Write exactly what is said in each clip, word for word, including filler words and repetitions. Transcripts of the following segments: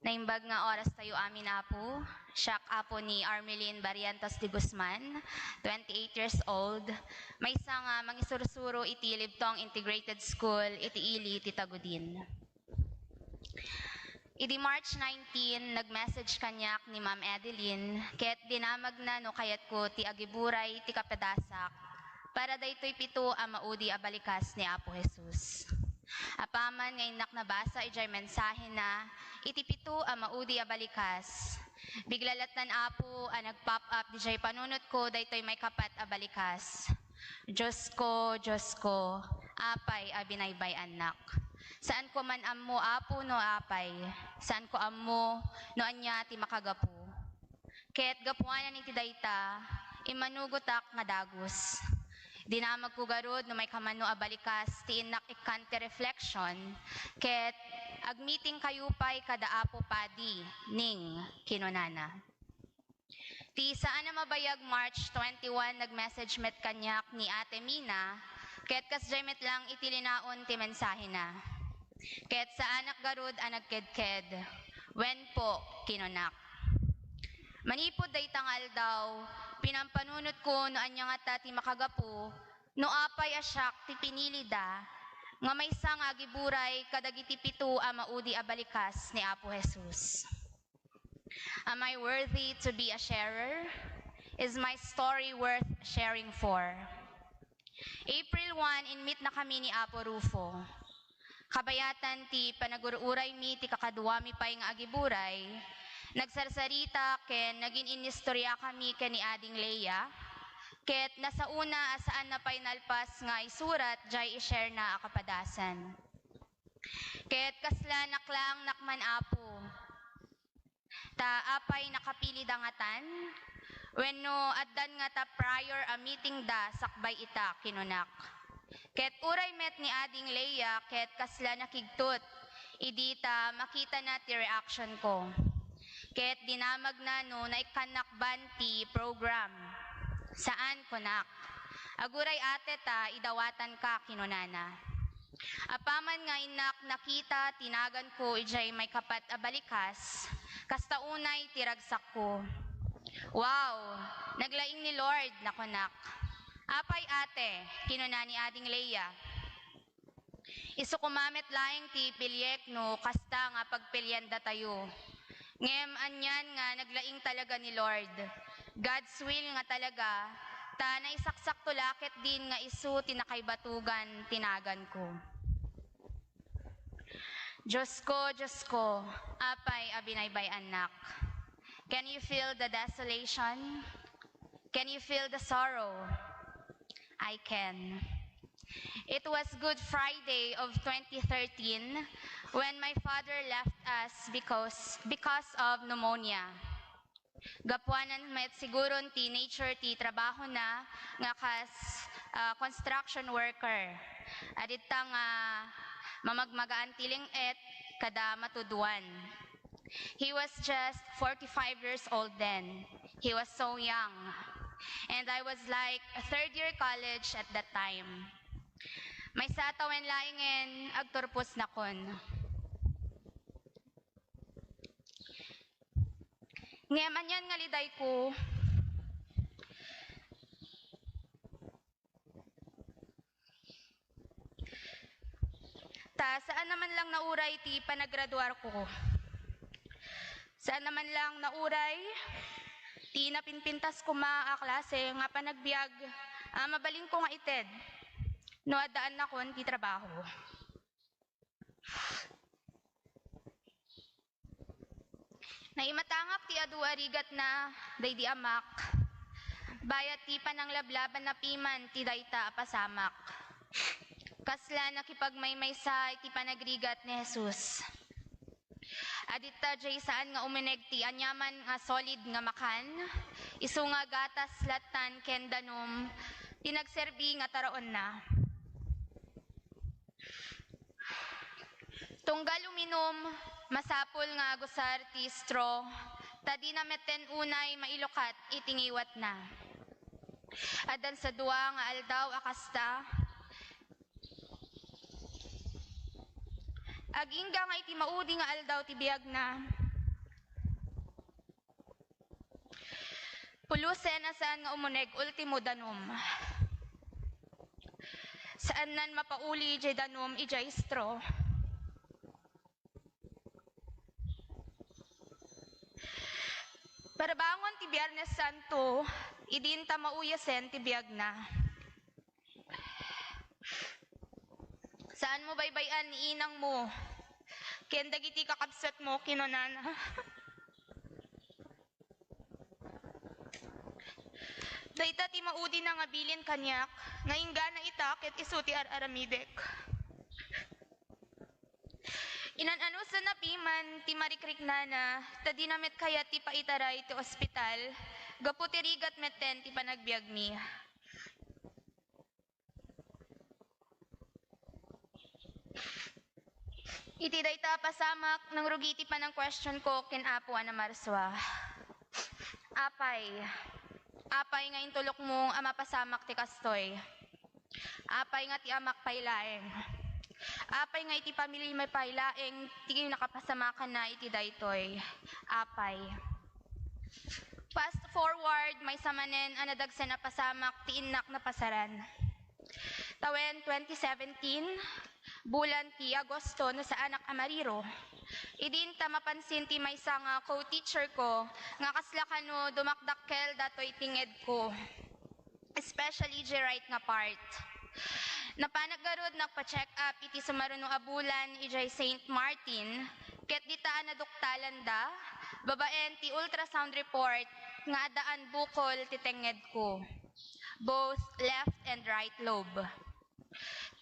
Naimbag nga oras tayo amin, Apo. Siak, Apo, ni Armelin Barrientos de Guzman, twenty-eight years old, maysa nga mangisursuro iti Libtong Integrated School iti ili ti Tagudin. Idi March nineteen, nag-message kaniak ni Ma'am Adeline ket dinamagna no kayatko ti agiburay ti kapadasak para daytoy pito a maudi a balikas ni Apo Jesus. Apaman nga innak nabasa idiay mensahena iti pito a maudi a balikas, bigla lattan, Apo, a nag-pop up idiay panunotko daytoy maikapat a balikas. Diosko, Diosko, apay a binaybay-annak? Saanko man ammo, Apo, no apay. Saanko ammo no ania ti makagapu. Ket gapuanan iti dayta, immanugotak nga dagus. Dinamagko garud no maikaman no a balikas ti innak ikkan ti reflection, ket agmitingkayo pay kada Apo Padi, Ning, kinunana. Ti saan a mabayag, March twenty-one, nag-message met kaniak ni Ate Mina, ket kasdiay met lang iti linaon ti mensahena. Ket saanak garud a nagkedked. Wen po, kinunak. Manipud dayta nga aldaw, pinampanunotko no ania ngata ti makagapu, no apay a siak ti pinilida nga maysa nga agiburay kadagiti pito a maudi a balikas ni Apo Jesus. Am I worthy to be a sharer? Is my story worth sharing for? April one, inmitnakami ni Apo Rufo. Kabayatan ti panagur-uraymi ti kakaduami pay nga agiburay, nagsarsarita ken nagin-inistoriakami ken ni Ading Lea, ket nasaona a saanna pay nalpas nga isurat diay i-share na a kapadasan. Ket kasla naklaangnak man, Apo. Ta apay, nakapilida ngatan? Wenno addan ngata prior a meeting da sakbay ita, kinunak. Ket uray met ni Ading Lea ket kasla nakigtot idi ta makitana ti reaction ko. Ket dinamagna no naikkannak ban ti program. Saan, kunak. Aguray, ate, ta idawatanka, kinunana. Apaman nga innak nakita ti naganko idiay maikapat a balikas, kasta unay ti ragsakko. "Wow! Naglaing ni Lord," nakunak. "Apay, ate?" kinuna ni Ading Lea. "Isu koma met laeng ti piliek no kasta nga pagpiliandatayo. Ngem anian nga naglaing talaga ni Lord. God's will nga talaga, ta naisaksakto la ketdin nga isu ti nakaibatugan ti naganko." Diosko, Diosko, apay a binaybay-annak? Can you feel the desolation? Can you feel the sorrow? I can. It was Good Friday of twenty thirteen when my father left us because, because of pneumonia. Gapuanan met siguron ti nature ti trabahona nga kas, ah, construction worker. Adita nga mamagmagaan ti ling-et kada matuduan. He was just forty-five years old then. He was so young. And I was, like, third year college at that time. Maysa a tawen laengen agturposnakon. Ngem anian nga lidayko, ta saan na man lang nauray ti panagraduarko. Saan na man lang nauray ti napinpintas koma a klase nga panagbiag a mabalinko nga ited no addaannakon ti trabaho. Naimatangak ti adu a rigatna daydi amak, bayat ti pananglablabanna piman ti dayta a pasamak. Kasla nakipagmaymaysa iti panagrigat ni Jesus. Adita diay saan nga umineg ti aniaman nga solid nga makan, isu nga gatas lattan ken danum ti nagserbi nga taraonna. Tunggal uminum, masapul nga agusar ti straw, ta dina metten unay mailukat iti ngiwatna. Addan sa dua nga aldaw a kasta, agingga nga iti maudi nga aldaw ti biagna, Pulosen a saan nga umuneg ultimo danum. Saannan mapauli jay danum idiay straw. Parabangon ti Biernes Santo, idinta mauyasen ti biagna. Saanmo baybay-an ni inangmo ken dagiti kakabsatmo, kinunana. Dayta ti maudi na nga bilin kaniak, nga inggana ita ket isu ti ar-aramidek. Inan-anusanna piman ti marikriknana, ta dina met kayat ti paitaray ti ospital, gapu ti rigat metten ti panagbiagmi. Iti dayta a pasamak, nangrugi ti panang-question ko ken Apo a namarsua. Apay, apay nga intulokmo a mapasamak ti kastoy? Apay nga ti amak pay laeng? Apay nga iti pamiliami pay laeng ti nakapasamakanna iti daytoy? Apay. Fast forward, maysa manen a nadagsen a pasamak ti innak napasaran. Tawen twenty seventeen, bulan ti Agosto no saanak a mariro, idinta mapansin ti maysa nga co-teacher ko nga kasla kano dumakdakkel datoy ti ngedko, especially di right nga part. Napanak garud nagpa-check up iti sumaruno a bulan idiay Saint Martin, ket dita a naduktalanda, babaen ti ultrasound report, nga addaan bukol ti tengngedko, both left and right lobe.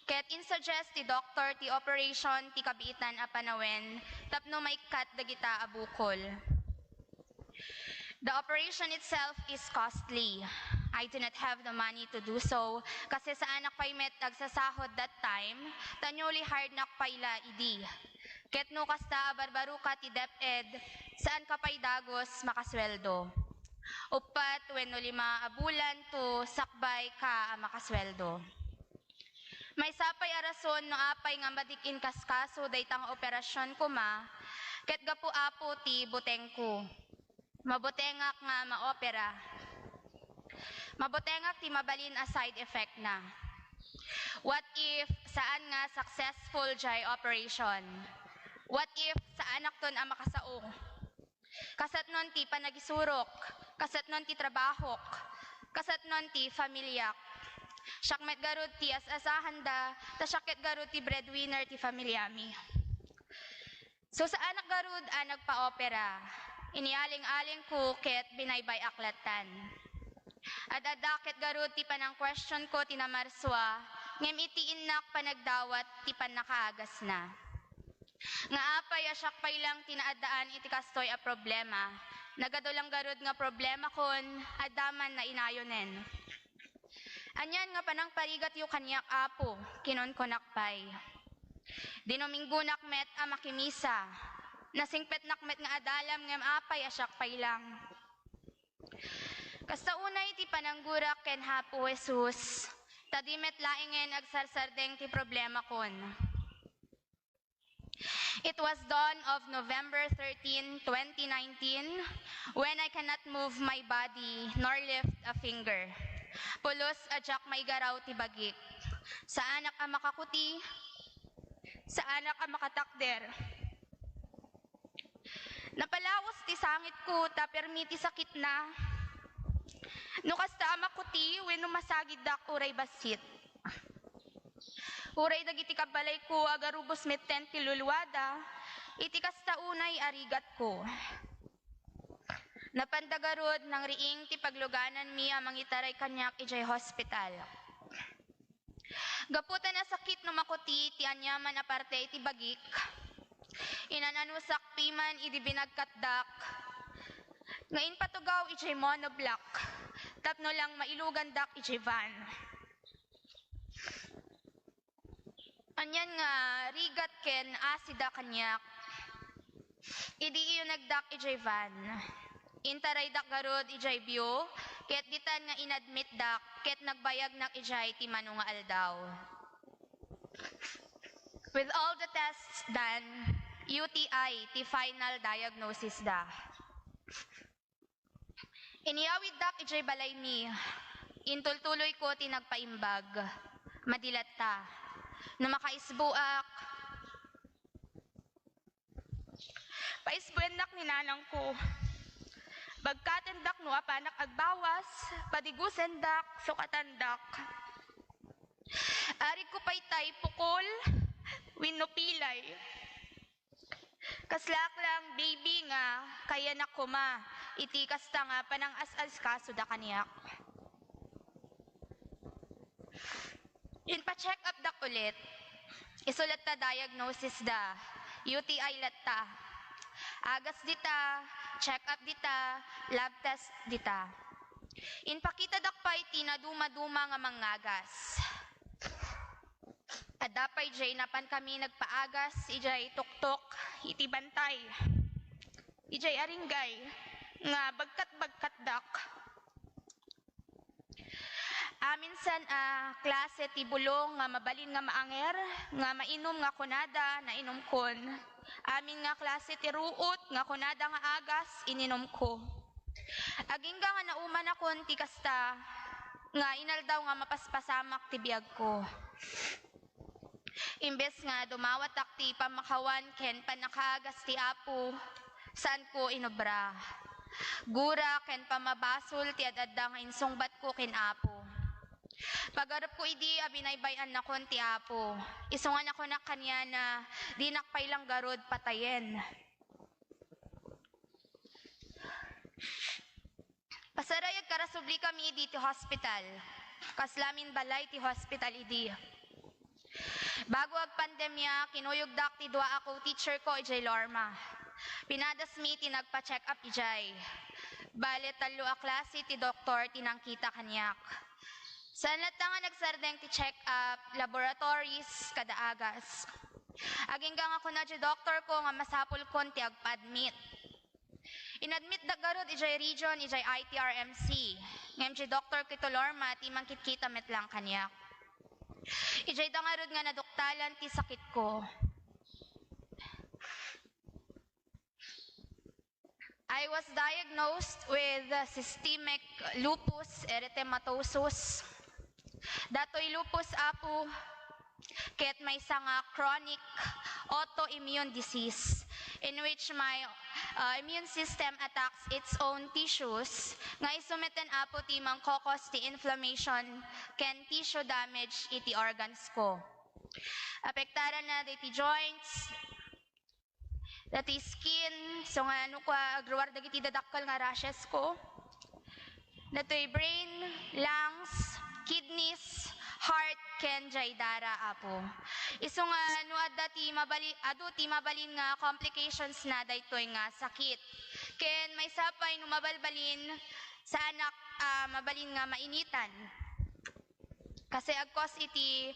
Ket insuggest ti doktor ti operation ti kabiitan a panawen tapno maikkat dagita a bukol. The operation itself is costly. I do not have the money to do so, kasi saanak pay met agsasahod that time, ta newly hired nak pay la idi. Ket no kasta a barbaroka ti DepEd, saanka pay dagus makasweldo. Uppat wenno lima a bulan to sakbay ka a makasweldo. Maysa pay a rason no apay nga madik inkaskaso dayta nga operasyon koma, ket gapu, Apo, ti butengko. Mabutengak nga maopera. Mabutengak ti mabalin a side effect na. What if saan nga successful jay operation? What if saanakton a makasao? Kasatnon ti panagisurok, kasatnon ti trabahok, kasatnon ti familiak. Siak met garud ti as-asahanda, ta siak ket garud ti breadwinner ti familiami. So, saanak garud a nagpa-opera. Inialing-alingko ket binaybay-ak lattan. Ad-adda ket garud ti panang-questionko ti namarsua, ngem iti innak panagdawat ti pannakaagasna. Nga apay a siak pay lang ti naaddaan iti kastoy a problema? Nagadu lang garud nga problemakon, adda man nainayonen. Anian nga panangparigatyo kaniak, Apo, kinunkunak pay. Dinominggonak met a makimisa. Nasingpetnak met nga adalam ngem apay a siak pay lang. Kasta unay ti pananggurak ken Apo Jesus, ta di met laengen agsarsardeng ti problemakon. It was dawn of November thirteen, twenty nineteen, when I cannot move my body nor lift a finger. Pulos a diak maigaraw ti bagik. Saanak a makakuti, saanak a makatakder. Napalaus ti sangitko ta permi ti sakitna. No kasta a makuti wenno masagiddak uray bassit. Uray dagiti kabbalayko agarubos metten ti luluada, iti kasta unay a rigatko. Napanda garud nangriing ti paglugananmi a mangitaray kaniak idiay hospital. Gapu ta nasakit no makuti ti aniaman a parte iti bagik, inan-anusak piman idi binagkatdak nga impatugaw idiay monoblock tapno lang mailugandak idiay van. Anian nga rigat ken asida kaniak. Idi iyunegdak idiay van, intaraydak garud idiay view, ket ditan nga inadmitdak ket nagbayagnak idiay ti mano nga aldaw. With all the tests done, U T I ti final diagnosis da. Inyawiddak idiay balaymi. Intultuloyko ti nagpaimbag. Madi latta. No makaisbuak, paisbuendak ni nanangko. Bagkatendak no apanak agbawas, padigusendak, sukatandak. Arigko pay tay pukol wenno pilay. Kaslak lang baby nga kayanak koma iti kasta nga panangas-asikasoda kaniak. Inpa-check up dak ulit. Isu latta diagnosis da. U T I latta. Agas dita, check up dita, lab test dita. Inpakitadak pay ti naduma-duma nga mangagas. Adda pay jay napan kami nagpaagas idiay tuktok iti bantay. Idiay aringgay nga bagkat-bagkatdak. Aminsan a klase ti bulong nga mabalin nga maanger, nga mainom nga kunada, nainumkon. Amin nga klase ti ruot nga kunada nga agas, ininumko. Agingga nga naumanakon ti kasta nga inaldaw nga mapaspasamak ti biagko. Imbes nga dumawatak ti pammakawan ken pannakaagas ti Apo, saanko inobra. Gura ken pammabasol ti ad-adda nga insungbatko ken Apo. Pagarupko idi a binaybay-annakon ti Apo. Isu nga nakunak kaniana, dinak pay lang garud patayen. Pasarayag karasubli kami idi ti hospital. Kaslamin balay ti hospital idi. Bago agpandemya, kinuyogdak ti dua a co-teacher ko idiay Lorma. Pinadasmi ti nagpa-check up idiay. Bale, tallo a klase ti doktor ti nangkita kaniak. Saan latta nga nagsardeng ti check-up, laboratories, kada agas. Agingga nga kuna ti doktor ko nga masapulkon ti agpa-admit. Inadmitdak garud idiay region, idiay I T R M C. Ngem ti doktor ko iti Lorma ti mangkitkita met lang kaniak. Idiay da ngarud nga naduktalan ti sakitko. I was diagnosed with systemic lupus erythematosus. Datoy lupus, Apo, ket maysa nga chronic autoimmune disease in which my, uh, immune system attacks its own tissues, nga isu met, Apo, ti mangkokos ti inflammation ken tissue damage iti organs ko. Apektaranna dagiti joints, dagiti skin, isu nga no kua, agruar dagiti dadakkel nga rashes ko. Datoy brain, lungs, kidneys, heart, ken jay dara, Apo. Isu nga no adda ti mabali-, adu ti mabalin nga complications na daytoy nga sakit. Ken maysa pay no mabalbalin, saanak a mabalin nga mainitan. Kasi agkos iti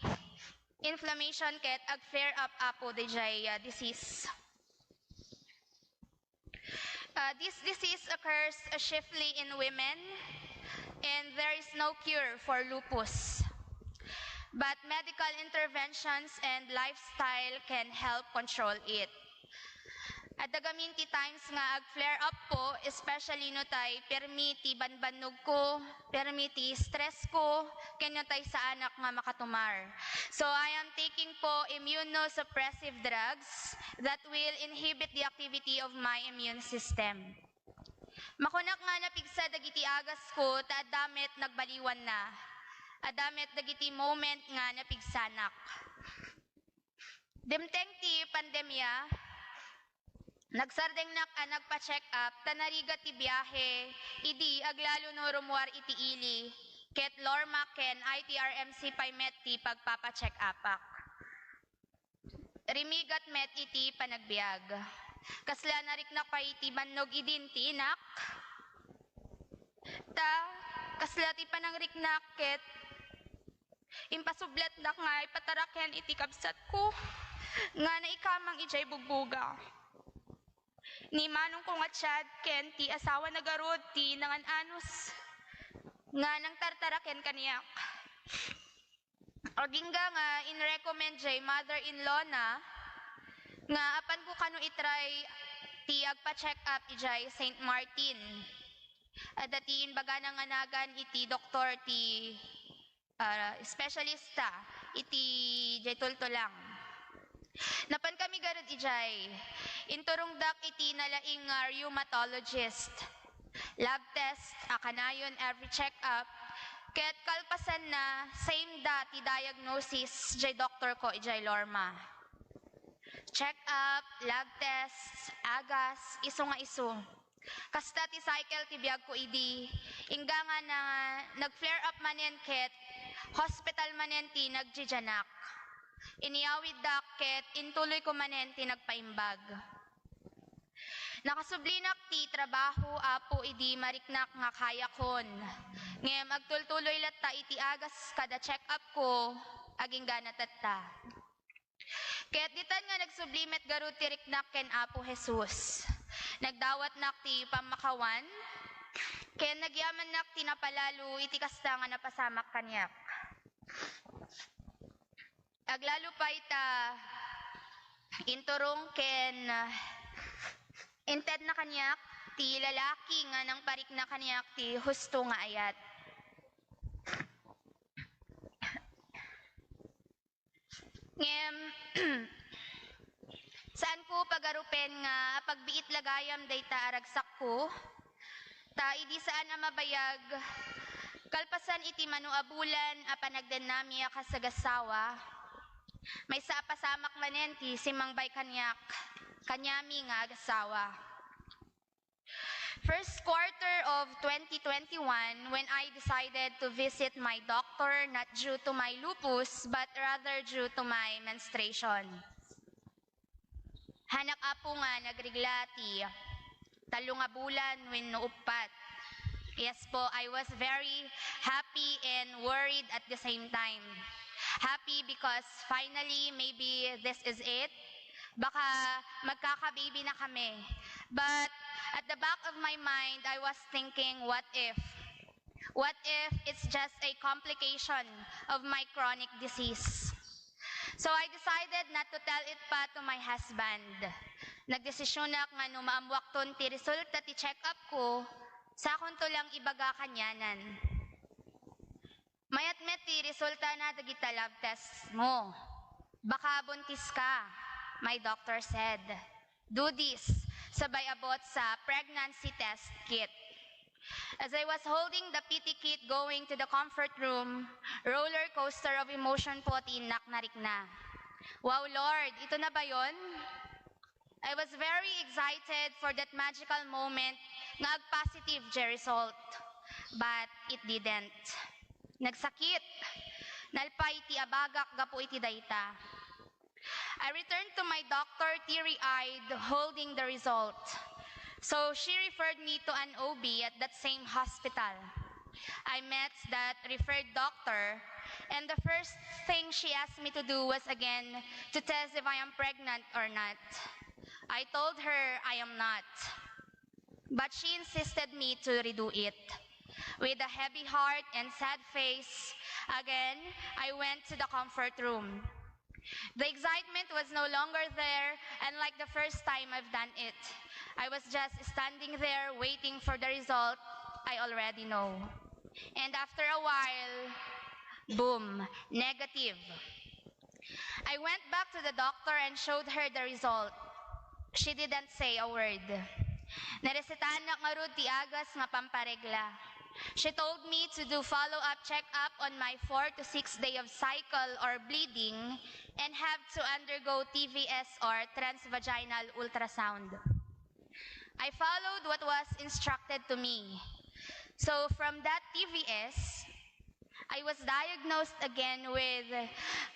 inflammation ket ag-flare up, Apo, dayjay, ah, disease. Uh, this disease occurs, uh, chiefly in women, and there is no cure for lupus. But medical interventions and lifestyle can help control it. Adda gamin ti times nga ag-flare up po, especially no tay permi ti banbannog ko, permi ti stress ko, ken no tay saanak nga makatumar. So, I am taking po immunosuppressive drugs that will inhibit the activity of my immune system. Makunak nga napigsa dagiti agas ko ta adda met nagbaliwanna. Adda met dagiti moment nga napigsanak. Dimteng ti pandemya, nagsardengnak a nagpa-check up ta narigat ti biahe idi aglalo no rummuar iti ili, ket Lorma ken I T R M C pay met ti pagpapa-check upak. Rimigat met iti panagbiag. Kasla nariknak pay iti bannog idin ti inak. Ta, kasla ti panangriknak ket impasublatnak nga ipataraken iti kabsatko nga naikamang idiay bugboga. Ni manongko nga Chad ken ti asawana garud ti nangan-anos nga nangtartaraken kaniak. Agingga nga in-recommend jay mother-in-law na nga apanko kano itry ti agpa-check up idiay Saint Martin. Adda ti imbagana nga nagan iti doktor ti, ah, espesyalista iti jay tultulang. Napan kami garud ijay. Inturongdak iti nalaing nga rheumatologist. Lab test a kanayon every check-up. Ket kalpasanna, same da ti diagnosis jay doktor ko ijay Lorma. Check-up, lab tests, agas, isu nga isu. Kasta ti cycle ti biagko idi, ingga nga na, nag-flare up manen ket hospital manen ti nagdidianak. Iniyawiddak ket intuloyko manen ti nagpaimbag. Nakasublinak ti trabaho, Apo, idi mariknak nga kayakon. Ngem agtultuloy latta iti agas kada check-up ko, agingga na tatta. Ket ditan nga nagsubli met garud ti riknak ken Apo Jesus. Nagdawatnak ti pammakawan, ken nagyamannak ti napalalo iti kasta nga napasamak kaniak. Aglalo pay ta inturong ken, ah, intedna kaniak ti lalaki nga nangparikna kaniak ti husto nga ayat. Ngem, saanko pagarupen nga apagbiit la gayam dayta a ragsakko, ta idi saan a mabayag, kalpasan iti mano a bulan a panagdennami a kasagassawa, maysa a pasamak manen ti simmangbay kaniak, kaniami nga agassawa. First quarter of twenty twenty-one, when I decided to visit my doctor, not due to my lupus, but rather due to my menstruation. Hanak, Apo, nga nagregla ti tallo nga bulan wenno uppat. Yes po, I was very happy and worried at the same time. Happy because finally, maybe this is it. Baka magkaka-baby na kami. But at the back of my mind, I was thinking, "What if? What if it's just a complication of my chronic disease?" So I decided not to tell it pa to my husband. Nagdesisyonak nga no maammoakton ti resulta ti check-up ko, sakonto lang ibaga kanianan. "Mayat met ti resulta na dagita lab test mo. Baka buntis ka," my doctor said. "Do this," sabay abot sa pregnancy test kit. As I was holding the P T kit going to the comfort room, roller coaster of emotion po ti innak narikna. "Wow, Lord, ito na ba yon?" I was very excited for that magical moment nga ag-positive the result. But it didn't. Nagsakit. Nalpay ti abagak gapu iti dayta. I returned to my doctor teary-eyed, holding the result. So she referred me to an O B at that same hospital. I met that referred doctor, and the first thing she asked me to do was again to test if I am pregnant or not. I told her I am not. But she insisted me to redo it. With a heavy heart and sad face, again, I went to the comfort room. The excitement was no longer there, unlike the first time I've done it. I was just standing there waiting for the result I already know. And after a while, boom, negative. I went back to the doctor and showed her the result. She didn't say a word. Naresetanak ngarud ti agas nga pamparegla. She told me to do follow-up check-up on my four to six day of cycle or bleeding and have to undergo T V S or transvaginal ultrasound. I followed what was instructed to me. So from that T V S, I was diagnosed again with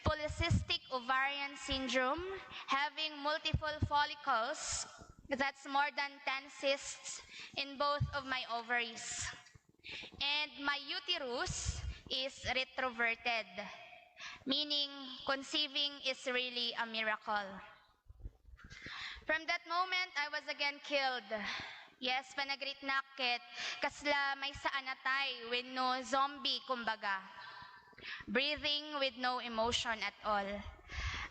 polycystic ovarian syndrome, having multiple follicles, that's more than ten cysts in both of my ovaries. And my uterus is retroverted, meaning conceiving is really a miracle. From that moment, I was again killed. Yes, panagriknak ket kasla maysa a natay wenno zombie, kumbaga. Breathing with no emotion at all.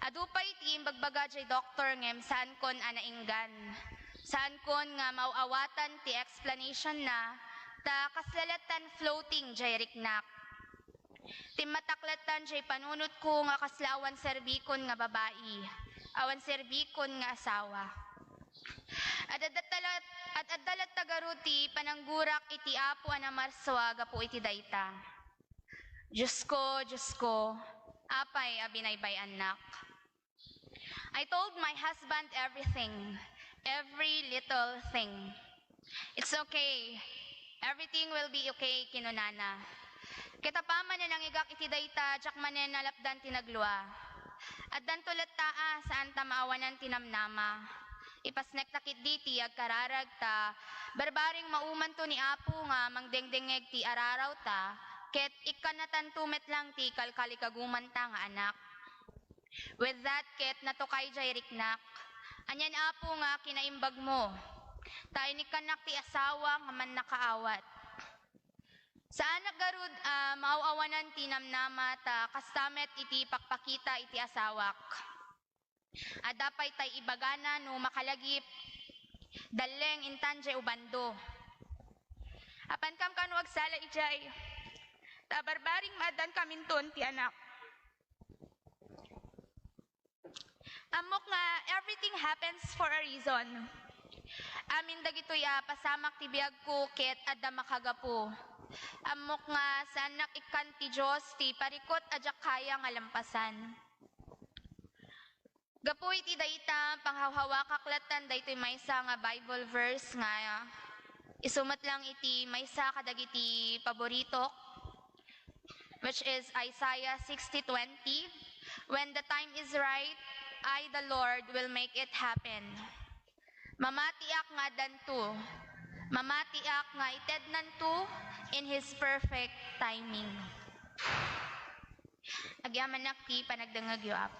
Adu pay ti imbagbaga jay doktor ngem saankon a nainggan. Saankon nga maaw-awatan ti explanation na, Ta kasla lattan floating jay riknak. Timmatak lattan jay panunotko nga kasla awan serbikon nga babai, awan serbikon nga asawa. Ad-adda lat-, ad-adda latta garud ti pananggurak iti Apo a namarsua gapu iti dayta. Diosko, Diosko, apay a binaybay-annak? I told my husband everything, every little thing. "It's okay. Everything will be okay," kinunana. Ket apaman a nangigak iti dayta, diak manen nalapdan ti naglua. Addanto latta a saan ta maawanan ti namnama. Ipasnekta ketdi ti agkararag ta barbareng maumanto ni Apo nga mangdengdengngeg ti ararawta, ket ikkannatanto met lang ti kalkalikagumanta nga anak. With that, ket natukay jay riknak. Anian, Apo, nga kinaimbagmo? Ta inikkannak ti asawa nga mannakaawat. Saanak garud a maaw-awanan ti namnama ta kasta met iti pakpakita iti asawak. Adda pay tay ibagana no makalagip, dalleng intan jay ubando. Apankam kano agsala idiay, ta barbareng maaddankaminton ti anak. Ammok nga everything happens for a reason. Amin dagitoy a pasamak ti biagko ket adda makagapu. Ammok nga saannak ikkan ti Dios ti parikut a diak kaya nga lampasan. Gapu iti dayta, panghawhawakak lattan daytoy maysa nga Bible verse nga isu met lang iti maysa kadagiti paboritok, which is Isaiah sixty twenty, "When the time is right, I, the Lord, will make it happen." Mamatiak nga addanto. Mamatiak nga itednanto in His perfect timing. Agyamanak ti panagdengngegyo, Apo.